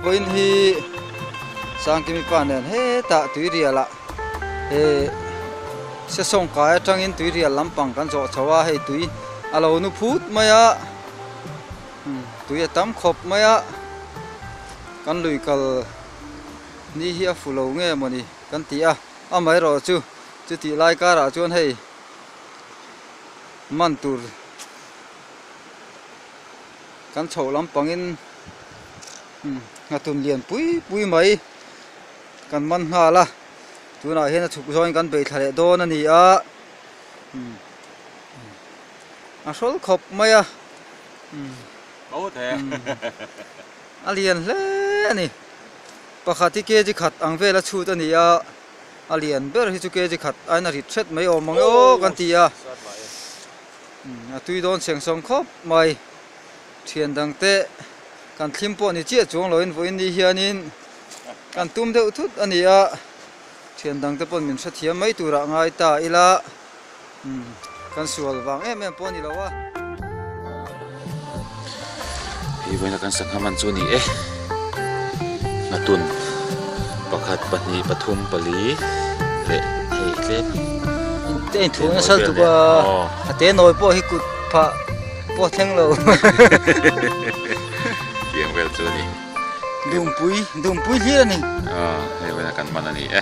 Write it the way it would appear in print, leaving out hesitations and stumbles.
Vawiin hi Sangkimi pa nen hetah tuirial ah he sesawng kai atangin tuirial lampang kan zawh chho a, hei tui a lo nu phut mai a, tui a tam khawp mai a, kan lui kal ni hi a fu lo nge mawni kan ti a, amaherawh chu chutih lai karah chuan hei man tur Kan chhoh lampangin nghatun lian pui pui mai kan man nghal a, tunah hian a chhuk zawngin kan bei thla leh dawn a ni a, a hrawl khawp mai a, a lian hle a ni, pakhat hi kg khat ang vela chhut a ni a, a lian ber hi chu kg khat aiin a rit hret mai awm ang e aw kan ti a. A tui dawn chheng sawm khawp mai. Thian dang te kan thlim pawh ni chiah chuang loin vawiin ni hianin kan tum deuh thut a ni a. Thian dang te pawn min hrethiam mai turah ngai ta ila kan sual vang em em pawh a ni lo a. Hei vawiina kan sangha man chu a ni e. Nghatun pakhat pahnih pathum pali leh hei tlem te in thu nasa tuk a a te nawi pawh hi kut phah pawh thleng lo tiang vel chu a ni dumpui dumpui hlir a ni hei vawiina kan man a ni e.